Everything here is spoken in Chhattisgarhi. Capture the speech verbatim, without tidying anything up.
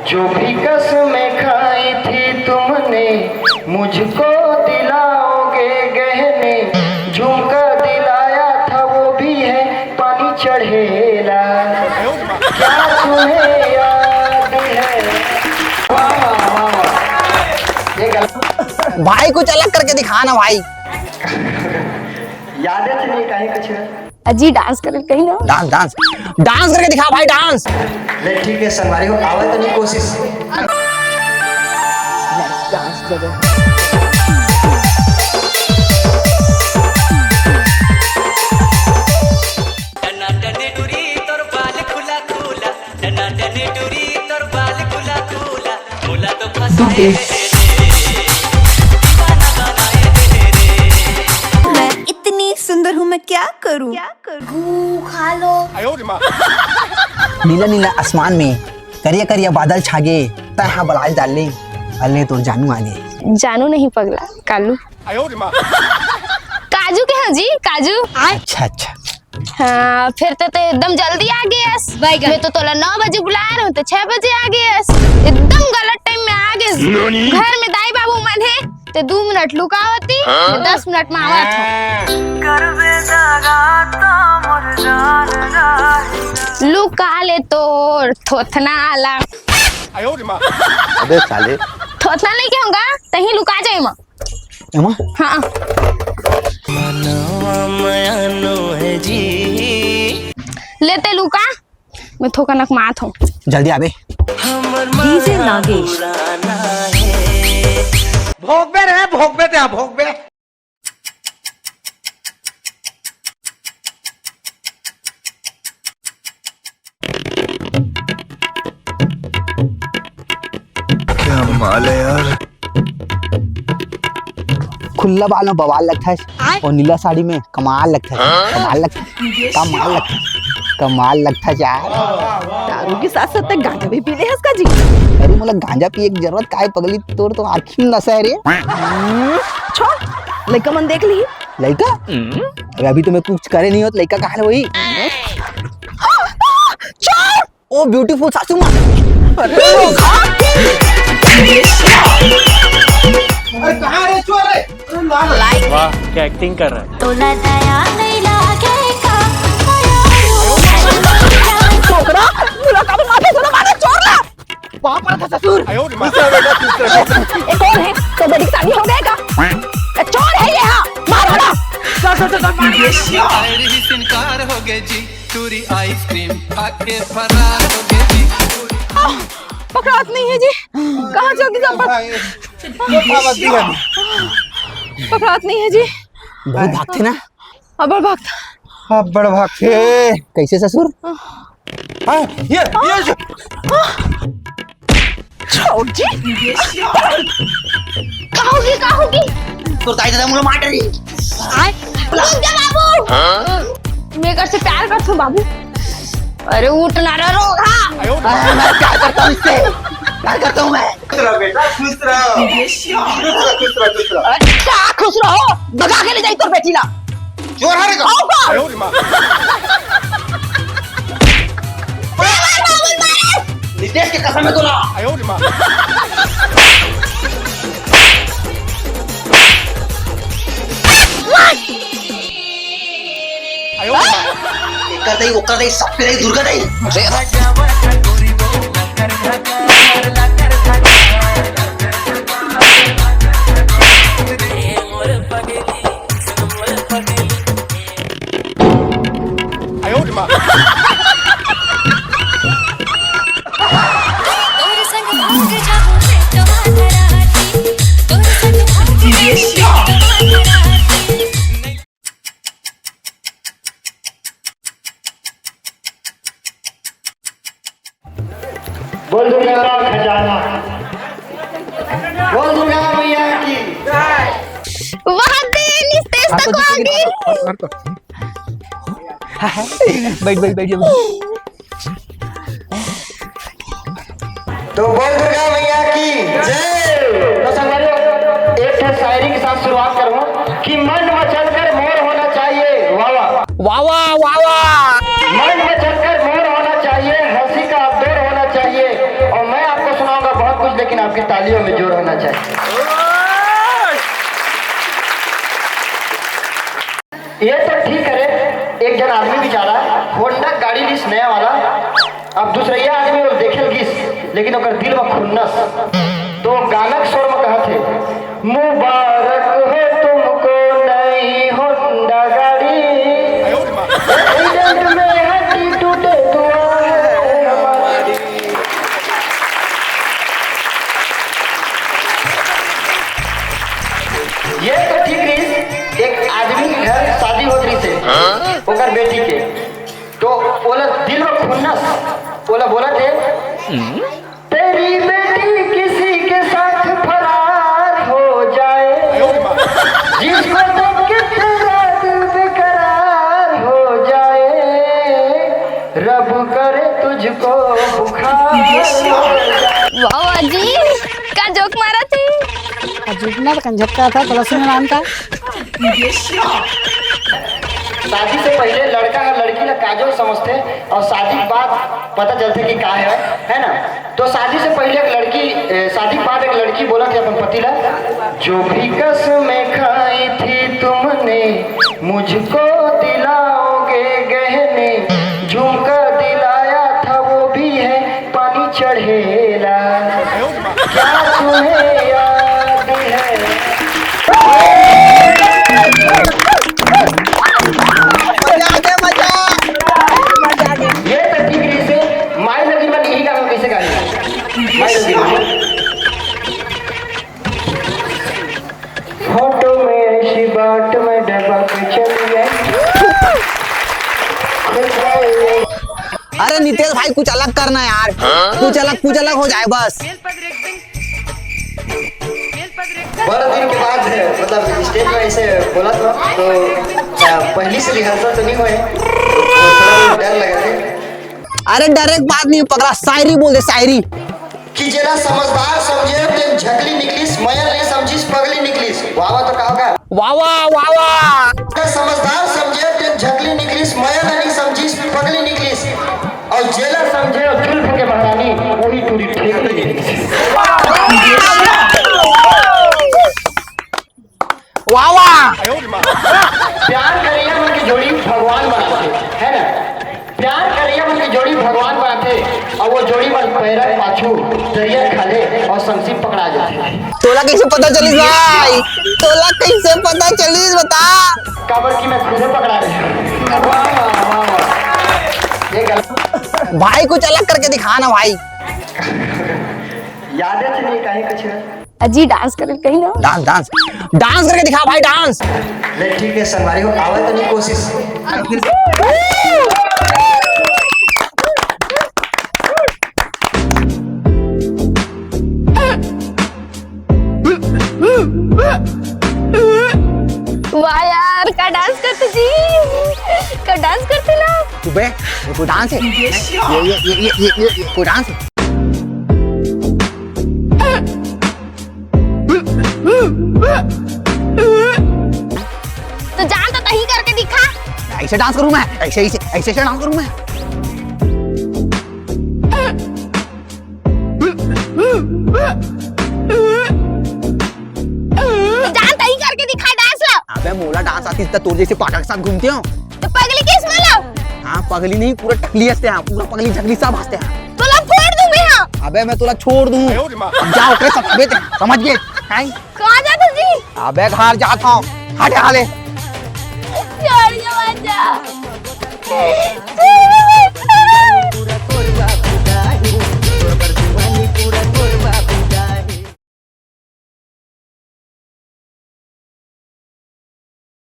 जो भी कसमें खाई थी तुमने, मुझको दिलाओगे गहने। झुमका दिलाया था, वो भी है पानी चढ़ेला। क्या तुम्हें याद है? वाह, वाह, वाह, वाह। ये गल- भाई, कुछ अलग करके दिखा ना भाई। याद है कि नहीं, कहीं कुछ है? अजी, डांस करके कहीं ना। डांस, डांस, डांस करके दिखा भाई, डांस। ले, ठीक है संगवारी हो, आवे तो नहीं कोशिश। डांस करो। टना टने डुरी तोर बाल खुला खुला, टना टने डुरी तोर बाल खुला खुला, मोला तो फसाए रे, दीवाना बनाए रे। मैं इतनी सुंदर हूँ, मैं क्या करूँ? गू खा लो। नीला नीला आसमान में करिया करिया बादल छागे, तै हा बलाल डार्लिंग, अले तोर जानू आगे। जानू नहीं पगला, कालू। काजू के हाँ जी, काजू। अच्छा, अच्छा। हाँ, फिर तो, तो एकदम जल्दी आ गयस। मैं तो तोला नौ बजे बुलाए रहूं, तो छह बजे आ गयस। एकदम गलत टाइम में आ गयस। घर में दाई बाबू मन हे, ते दू मिनट लुकावती, मैं दस मिनट में आवत हूँ। लुका ले तोर थोथना आला। अबे साले। थोथना नहीं कहूंगा, तहीं लुका जाए माँ। एमा? हाँ। मनवा मयानो है जी। लेते लुका, मैं थोका नक मात हूँ। जल्दी आबे। डीजे नागेश। भोगबे रे, भोगबे ते, भोगबे। क्या माल है यार। खुल्ला बाल में बवाल लगता है और नीला साड़ी में कमाल लगता है। कमाल लगता है, कमाल लगता है, कमाल लगता है यार। दारू के साथ साथ तक गांजा भी पी ले हस का जी? अरे, मोला गांजा पिए की जरूरत काय पगली, तोर तो आँखी में नशा है रे। छोड़, लइका मन देख ली। लइका? अरे, अभी तो मैं कुछ करे नहीं हो, तो लइका कहाँ ले वही? चोर! ओ beautiful सासू माँ। अरे, अरे, कहाँ रे चोर रे? वाह, क्या एक्टिंग कर रहा है। तोला दया नहीं लागे का? छोकरा, तोला का माथे सुनो मारे चोर ला। पाप पर था ससुर। दूसरा बेटा, दूसरा बेटा। ए, कौन है? तो बेटी की शादी हो गई का? ए, चोर है ये, हाँ, मारो ना। चल, चल, चल, चल, मार, मार, मार। इनकार हो गए जी। टूरी आइसक्रीम खा के फरार हो गई। आह, पकड़ात नहीं है जी, कहाँ चल दी संपत? पकड़ात नहीं है जी। बहुत भागते ना। अबड़ भागता। अबड़ भागते। कैसे ससुर? हाँ, ये, ये जो छोड़ जी। का होगी, का होगी? तोर दाई ददा मोला मार डरी। आय, रुक जा बाबू। मैं एकर से प्यार करथूं बाबू। अरे उठ ना रे रोगहा। अरे मैं प्यार करता हूँ इससे, प्यार करता हूँ मैं। खुश रहो बेटा, खुश रहो। खुश रहो, खुश रहो, खुश रहो। अच्छा, खुश रहो, भगा के ले जाई तोर बेटी ला। जोर हरे का। आओ का? नितेश के कसम है तोला। एकर दई, ओकर दई, सबके दई, दुर्गा दई। बोल दुर्गा का खजाना, बोल दुर्गा मैया की। वाह दे, निस्तेज तक आ गई। बैठ, बैठ, बैठ, बैठ। तो बोल दुर्गा मैया की जय। तो संगवारी, एक ठो शायरी के साथ शुरुआत करूँ कि मन मचल कर मोर होना चाहिए। वाह, वाह। वाह, वाह, वाह, वाह। मन मचल कर मोर होना चाहिए, हंसी का आप दौर होना चाहिए। और मैं आपको लेकिन आपकी तालियों में जोर होना चाहिए। ये तो ठीक है रे, एक जन आदमी बेचारा होंडा गाड़ी लिस नया वाला, अब दूसरैया आदमी वो देखे ल गिस, लेकिन ओकर दिल में खुन्नस, तो गाना के स्वर में कहत हे, मुबारक हो तुमको नई होंडा गाड़ी, एक्सीडेंट में हड्डी टूटे दुआ है हमारी। ये तो ठीक रही, एक आदमी के घर शादी होत रही थे, ओकर बेटी के, तो ओला दिल में खुन्नस, ओला बोला थे, तेरी बेटी किसी के साथ फरार हो जाए, जिसको देख के तेरा दिल बेकरार हो जाए, रब करे तुझको बुखार हो जाए। वाह वाह जी, का जोक मारा थी। अजीब ना तो कंझक्का था, तलस्मी नाम का। शादी से पहले लड़का ह लड़की ला काजोल समझथे और शादी के बाद पता चलथे कि का है, है ना? तो शादी से पहले एक लड़की, ए, शादी के बाद एक लड़की बोलत हे अपन पति ला, जो भी कसमें खाई थी तुमने, मुझको दिलाओगे गहने, झुमका दिलाया था वो भी है पानी चढ़ेला, क्या तुम्हें याद है? मजा आ गया, मजा। ये तो ठीक रही से, माई लगी मन यही गाना कैसे गाने? माई लगी मन। फोटो में ऐसी बाट में दबा के चली आई। अरे नितेश भाई, कुछ अलग करना यार, कुछ अलग, कुछ अलग हो जाए बस। बड़ा दिन के बाद है, मतलब स्टेज में ऐसे बोला था, तो आ, पहली से रिहर्सल तो नहीं हुए, तो थोड़ा बहुत डर लगा थे। अरे डरे के बात नहीं, पगला, शायरी बोल दे, शायरी। कि जेला समझदार समझे तेन झकली निकलिस, मया नहीं समझिस पगली निकलिस। वाह वाह तो का होगा? वाह वाह, वाह वाह। जेला समझदार समझे तेन झकली निकलिस, मया नहीं समझिस पगली निकलिस। और जेला समझे और जुल्फ के महारानी, वही टूरी ठेकली निकलिस। वाह वाह। प्यार करइया मन के जोड़ी भगवान बनाथे, है ना? प्यार करइया मन के जोड़ी भगवान बनाथे, और वो जोड़ी मन पैरा के पाछू दरिया खा ले और संगसी पकड़ा जाथे। तोला कैसे पता चलिस भाई? तोला कैसे पता चलिस बता? काबर कि मैं खुदे पकड़ा रहे हूँ। वाह, वाह, वाह, वाह। ये गलत। भाई कुछ अलग करके दिखा ना भाई। याद है नहीं कहीं कुछ। अजी डांस करे कहीं ना। डांस, डांस, डांस करके दिखा भाई, डांस। ले ठीक है संगवारी हो, आवे तो नहीं कोशिश। वाह यार, का डांस करते जी, का डांस करते ना। तू बे, ये कोई डांस है? ये, ये, ये कोई डांस है? तो जान तो तही करके दिखा। ऐसे डांस करूं मैं, ऐसे, ऐसे, ऐसे, ऐसे डांस करूं मैं। तो जान तही करके दिखा डांस ला। अबे मोला डांस आती त तोर जैसे पाटा के साथ घूमते हो। तो पगली किस वाला? हाँ, पगली नहीं, पूरा टकली हंसते हैं, पूरा पगली झकली सब हंसते हैं। तोला फोड़ दूं मैं, हाँ। अबे मैं तोला छोड़ दूं। अब जाओ, करे सब बेच, समझ गए? हैं? कहाँ जाता जी? अबे घर जाता हूँ, हट यहाँ ले। छोड़ दे बच्चा।